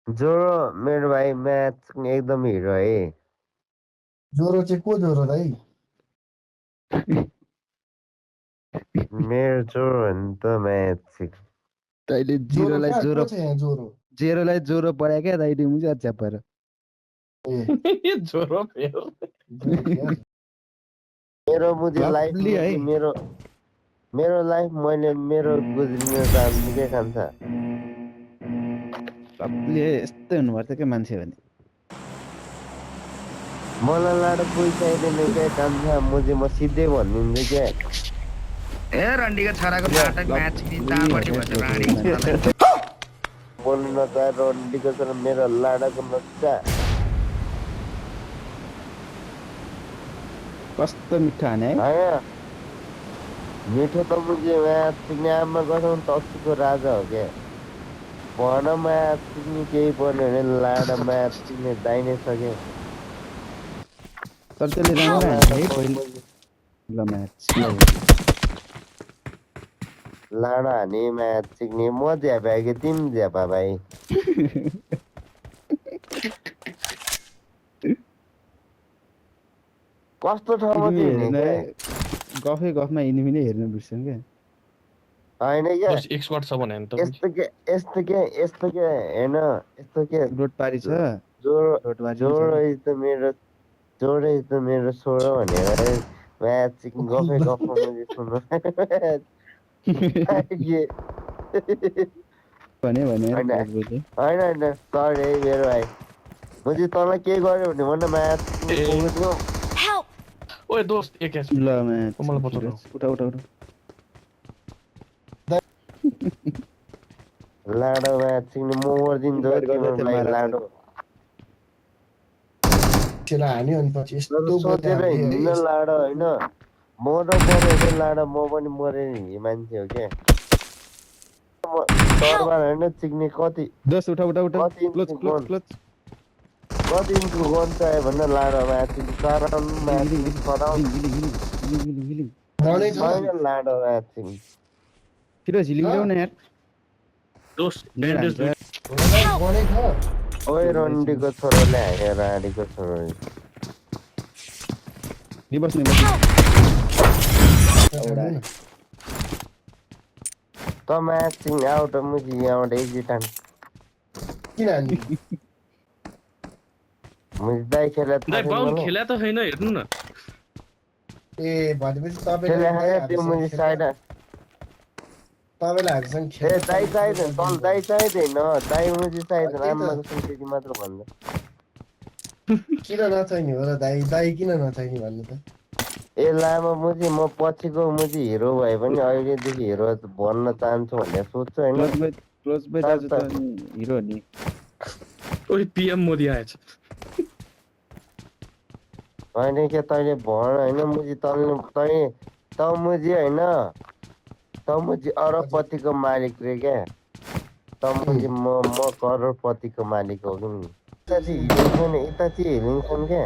जोरो मेरो भाइ म्याच एकदम हिरो है। ज्वरो चाहिँ को ज्वरो दाइ? मेरो जोरो हो नि त म्याच। तैँले ज्वरो जिरोलाई कहाँ ज्वरो को छ यहाँ ज्वरो? जेरोलाई ज्वरो पढायो क्या दाइ तिमी चाहिँ च्यापेर। ए ज्वरो फेल। ज्वरो क्या? मेरो मुजी लाइफ लभली है। मुजी मेरो लाइफ मैले मेरो गुज्रिन चाहन्छु के खान्छ। सबले यस्तै हुनुपर्छ क्या मान्छे भने। मलाई लाडो पैसा आइदिने क्या कान्छ मुजी म सिधै भनिदिन्छु क्या। ए रन्डीको छोराको नाटक म्याच नि तापट्टि भन्छ राणी बोल्नु नचाहे रन्डीको छोरा मेरो लाडाको नचा। कस्तो मिठो हाने है। होइन मिठो त मुजी म्याच सिक्ने आमा कसम तक्सीको राजा हो क्या। भन म्याच सिक्ने केही पर्ने भने लाडा म्याच सिक्ने दाइने छ क्या। तर त्यसले राम्रो हान्छ है पहिलो म्याच। लाडा हाने म्याच सिक्ने म झ्यापा कि तिमी झ्यापा भाइ। कस्तो ठाउँमा चाहिँ हिँड्ने क्या गफै गफमा इनिमीले हेर्नु बिर्छन् क्या। होइन क्या बस एक्सपर्ट छ भने त यस्तो के होइन यस्तो के रोड पारी छ। जोरो इज त मेरो छोरो भनेर म्याच सिक्ने गफै गफमा मैले सुन्नु भने होइन होइन सरी है मेरो भाइ मैले तँलाई के गर्यो भने भन्न म्याच सिक्नु ओए दोस्त एक एच ल म्याच मलाई बचाउनु उठा उठा उठा। लाडो म्याच सिक्ने म गरिदिन्छु है तिमीलाई लाडो। त्यसलाई हान्यो अनि पछि यस्तो सोचेर हिँड्न लाडो होइन मर्नु पर्यो भने लाडो म पनि मरेर हिँड्ने मान्छे हो क्या। तरबार होइन सिक्ने कति दस उठा उठा उठा कति क्लोज इन्चको क्लोज गन क्लोज। कति इन्चको गन चाहियो भने लाडो match surround match surround Ganai छ छैन लाडो म्याच सिक्ने। छिटो झिलिङ ल्याउ न यार। दोस्त मेरो ब्यान्डेज हान्छ। गनै छ। ओइ रन्डीको छोरोले हान्यो राडीको छोरोले। निबस निबस त म्याच सिक्ने आउट मुजी यहाँबाट एक्जिट आन किन हान्यो? मुजी दाइ खेले थाहा दाइ छैन बाउन मलाई खेला त छैन हेर्नु न। ए भनेपछि खेले खायो त्यो मुजी साइड तपाईँले हामीसँग ए दाइ चाहिँदैन तल दाइ चाहिँदैन दाइ मुजी चाहिँदैन आमाको सुन त्यति मात्र भन्दा। किन नचाहिने हो र दाइ? दाइ किन नचाहिने भन्नु त? ए लामा मुजी म पछिको मुजी हिरो भए पनि अहिलेदेखि हिरो बन्न चाहन्छु भन्ने सोध्छु होइन। क्लोज बाई दाजु त अनि हिरो नि। ओइ पीएम मोदी आएछ। होइन के तैँले भन होइन मुजी त मुजी होइन त मुजी अरबपतिको मालिक रे क्या। त मुजी म करोडपतिको मालिक हो कि नि। यता चाहिँ हिलिङ छैन यता चाहिँ हिलिङ छैन क्या।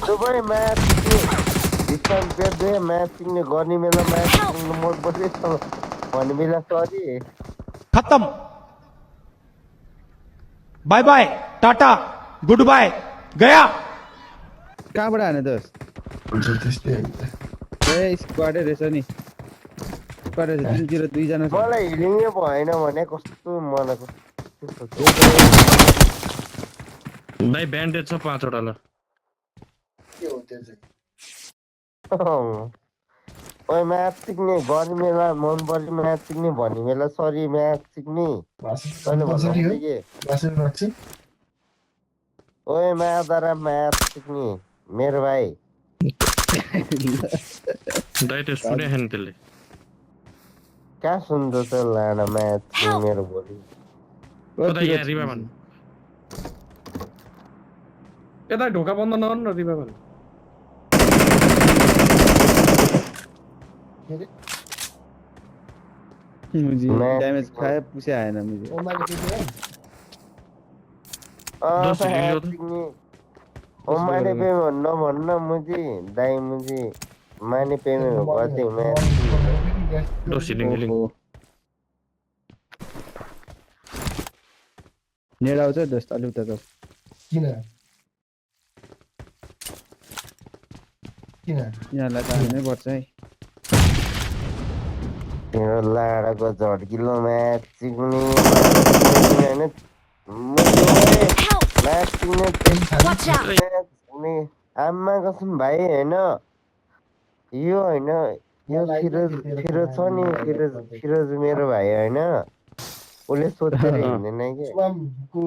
सबै म्याच सिक्ने डिस्काउन्ट पेड दे म्याच सिक्ने गर्ने बेला म्याच सिक्ने मोड बसेछ भन्ने बेला सरी खत्म bye bye tata goodbye गया। कहाँबाट हाने दस? ए स्क्वाडै रहेछ नि। स्क्वाड रहेछ 3-0 जना छ। मलाई हिलिङै भएन भने कस्तो मलाई कस्तो दाइ ब्यान्डेज छ 5 वटा ल। के हो त्यो चाहिँ? ओइ म्याच सिक्ने गर्ने बेला मन पर्ने म्याच सिक्ने भन्ने बेला सरी म्याच सिक्ने तैँले भन्नु के ओइ म्यादारा म्याच सिक्ने मेरो भाइ दाइ त्यो सुने छैन त्यसले। कहाँ सुन्दो त लाडा म्याच सिक्ने मेरो भोलि ओ दाइ यहाँ रिभा भन्। ए दाइ ढोका बन्द नगर्नु न रिभा भन्। मुजी ड्यामेज खाए पुसे आएन मुजी। ओमाले पेमेन्ट नभन्न मुजी दाइ मुजी माने पेमेन्ट गर्थ्यो म्याच दोस्त हिलिङ हिलिङ। नेड आउँछ दोस्त अलि उता जाऊ किन किन यहाँलाई त हाल्नै पर्छ है मेरो लाडाको झड्किलो म्याच सिक्ने होइन म्याच सिक्ने Watch out! म्याच हुने आमा कसम भाइ होइन यो होइन यो फिरोज छ नि फिरोज मेरो भाइ होइन उसले सोचेर हिँड्दैन कि सुमको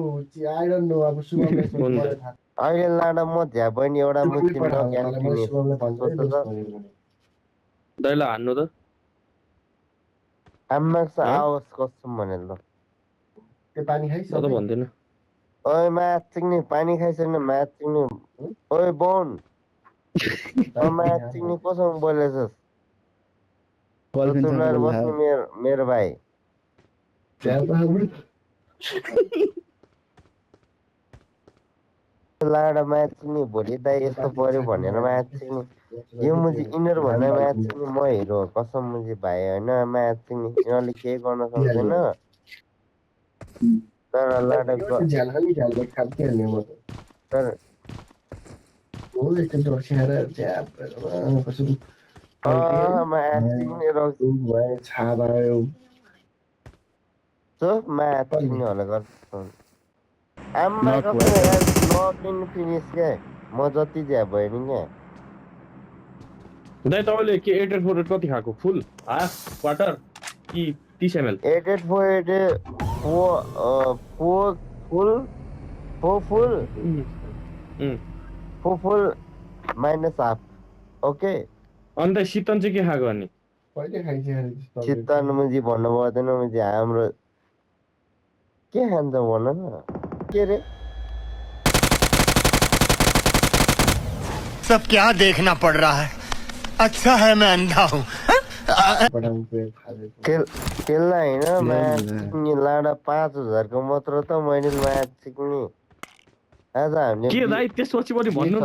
आई डोन्ट नो अब सुमले मलाई थाहा अहिले लाडा म झ्या बहिनी एउटा मुस्लिम छैन। क्यान्टिन मैले सुमले भन्छ है सोच दोस्त त भनेर भने। दाइलाई हान्नु त आमाको आओस् कसम भनेर ल त्यो पानी म त खाइसक्यो भन्दिनँ ओए म्याच सिक्ने पानी खाइसक्ने म्याच सिक्ने ओए बोन म्याच सिक्ने कोसँग बोलेछस् गर्लफ्रेन्ड सँग चुलाएर बोल्दा बस्नु मेरो भाइ लाडा म्याच सिक्ने भोलि दाइ यस्तो पर्यो भनेर म्याच सिक्ने यो मुजी यिनीहरू भन्दा म्याच सिक्ने म हिरो हो कसम मुजी भाइ होइन म्याच सिक्ने यिनीहरूले केही गर्न सक्दैन तर लाडाको झ्यालखानी झ्यालले खाल्किहाल्ने म त तर हो यस्तो डर्सिएर झ्याप कसरी म्याच सिक्ने रक्स भयो छाप आयो म्याच सिक्ने होला गर्छ आम्मा Knock कसम यार नक इन फिनिस क्या म जति झ्या भयो नि क्या दाइ तपाईँले के 8 कति खाएको फुल हाफ क्वार्टर कि 30 ml 88 फुल माइनस हाफ ओके अन्त शीतन चाहिँ के खाएको अनि कहिले खाइसकेको त्यस्तो चित्तन मुजी भन्नु पर्दैन मुजी हाम्रो के खान्छ भन न के रे सब क्या देखना पड़ रहा है अच्छा है मैं अंधा हूँ बडाउनु पुगेको खाएको त्यसलाई होइन म्याच सिक्ने लाडा 5,000 को मात्र त मैले म्याच सिक्ने आज हामीले के दाइ त्यसपछि पनि भन्नु न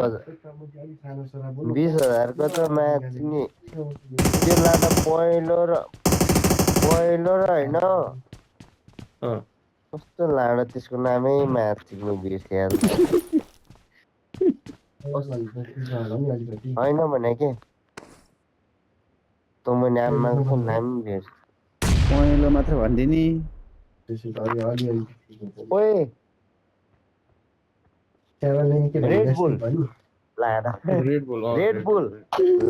20,000 को त म्याच सिक्ने त्यो लाडा पहिलो र होइन अँ। कस्तो लाडा त्यसको नामै म्याच सिक्ने बिर्स्या होइन भने के त मैले आमाको नाम बिर्स पहेँलो मात्र भनिदिने ओए रेड बुल लाडा रेड बुल रेड बुल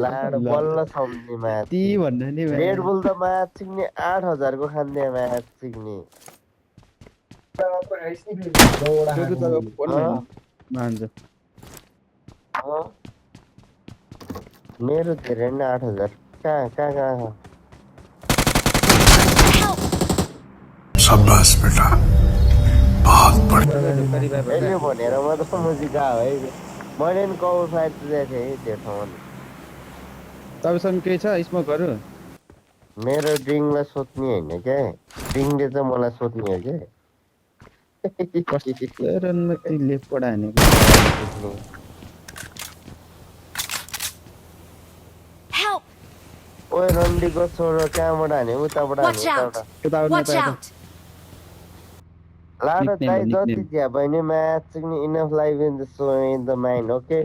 लाडा बल्ल सम्झने म्याच ती भन्दा नि रेड बुल त म्याच सिक्ने 8,000 को खाने म्याच सिक्ने मान्छ मेरो धेरै नै 8,000 कहाँ शाबाश बेटा बहुत बढ़िया यसले भनेर मात्र मुजिका है मैले नि कभर फाइट दिएको थिएँ है त्यो ठाउँमा तपाईँसँग केही छ स्मोकहरू मेरो ड्रिङलाई सोध्ने होइन क्या ड्रिङले चाहिँ मलाई सोध्ने हो क्या रनमा ती लेपबाट हानेको Help! ओए रन्डीको छोरो कहाँबाट हाने उताबाट Watch out! यता Watch out! लाडा Nickname दाइ हो, जति nickname. झ्या भयो नि म्याच सिक्ने enough life in the so in the mind okay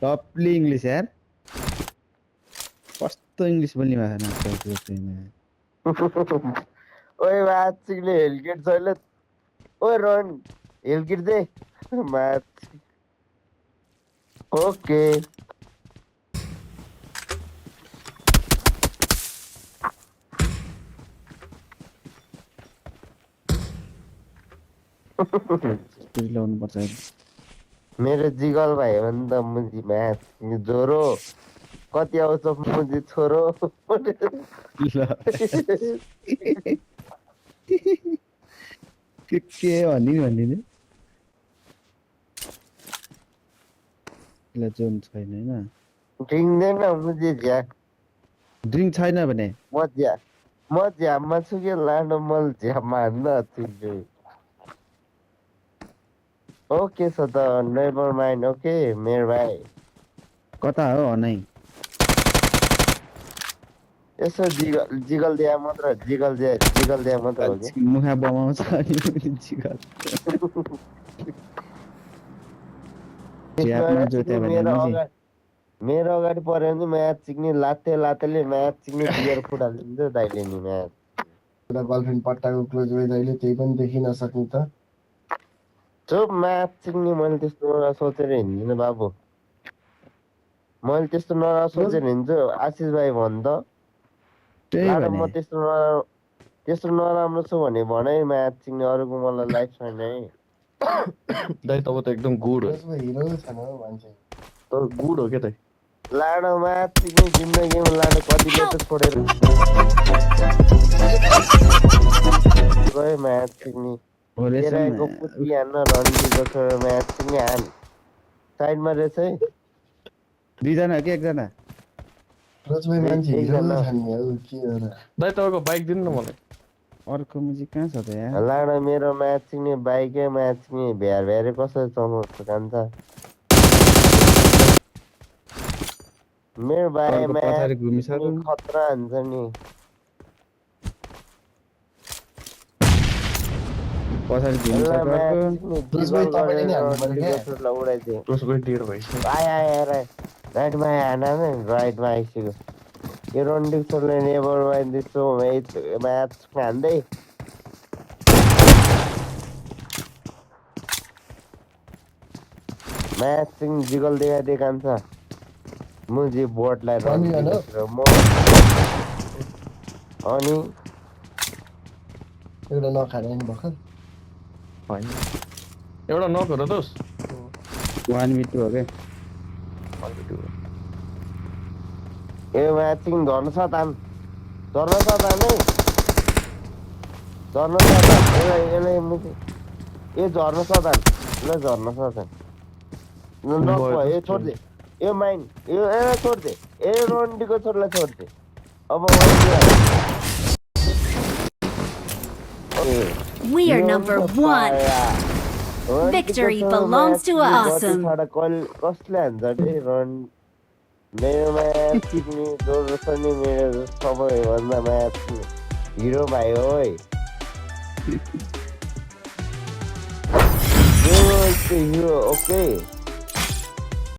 टपली इङ्ग्लिस यार कस्तो इङ्ग्लिस बोल्ने भएको ओए म्याच सिक्ने हेलकिट छैन ओए run Hellcat they match okay ल्याउनु पर्छ मेरो जिगल भाइ हो नि त मुजी म्याच ज्वरो कति आउँछ मुजी छोरो के भनिदिने ल जोन छैन होइन ड्रिङ्दैन मुजी झ्या ड्रिङ्क छैन भने म झ्याममा छु कि लाडो मल झ्याममा हान्न थिन्छु ओके छ त नेभर माइन्ड ओके मेरो भाइ कता हो नै यसो जिगल दिया मात्र जिगल दिया मात्र हो कि मुखा बमाउँछ अनि जिगल ज्यापमा जोत्या भने मुजी मेरो अगाडि पऱ्यो भने म्याच सिक्ने लात्तेले म्याच सिक्ने बियर फुटालिन्छ दाइले नि म्याच एउटा गर्लफ्रेन्ड पट्टाको क्लोज भए जहिले त्यही पनि देखिन सक्नु त चुप म्याच सिक्ने मैले त्यस्तो सोचेर हिँड्दिनँ बाबु मैले त्यस्तो सोचेर हिँड्छु आशिष भाइ भन् त त्यही लाडो भने म त्यस्तो नराम्रो छु भने भनै म्याच सिक्ने अरूको मलाई लाइफ छैन है दाइ तब त एकदम गुड हो त्यसमा हिरो छैन हौ मान्छे तर गुड हो क्या दाइ लाडो म्याच सिक्ने जिन्दगीमा लाडो कतिले त छोडेर गयो म्याच सिक्ने हो रहेछ तेराको पुती हान्न रन्डीको छोडेर म्याच सिक्ने हान साइडमा रहेछ है दुईजना कि एकजना रोजमै मान्छे हिरो एकजना। छ नि हौ के हो र दाइ तपाईँको बाइक दिनु न मलाई अर्को मुजी कहाँ छ त यार लाडो मेरो म्याच सिक्ने बाइकै म्याच सिक्ने भ्यार कसरी चलाउँछ कान्छ मेरो भाइ अर्को म्याच पछाडि घुमिसक्यो सिक्ने खतरा हुन्छ नि पछाडि घुमिसक्यो अर्को रोजमै तपाईँले नि हाल्नु पर्यो क्या उडाइदियो उसको डेढ भइसक्यो आयो राइटमा राइटमा आइसक्यो यो रन्डिङ छोड्ने नेबर दिसो म्याच खाँदै म्याच सिङ जिगल देखा कान्छ मुजी बोटलाई म अनि एउटा नखाएर नि भर्खर होइन एउटा नक हो र दोस 1v2 हो क्या ए म्याच सिङ झर्न सतान है झर्न सतान यसलाई मुजी ए झर्न सतान ल झर्न सतान नक भयो ए छोड्दे ए माइन ए छोड्दे ए रन्डीको छोडलाई छोड्दे अब We are number 1. Victory belongs to us. कसले हान्छ रे रन मेरो म्याच सिक्ने जो छ नि मेरो सबैभन्दा म्याच हिरो भाइ हो हिरो ओके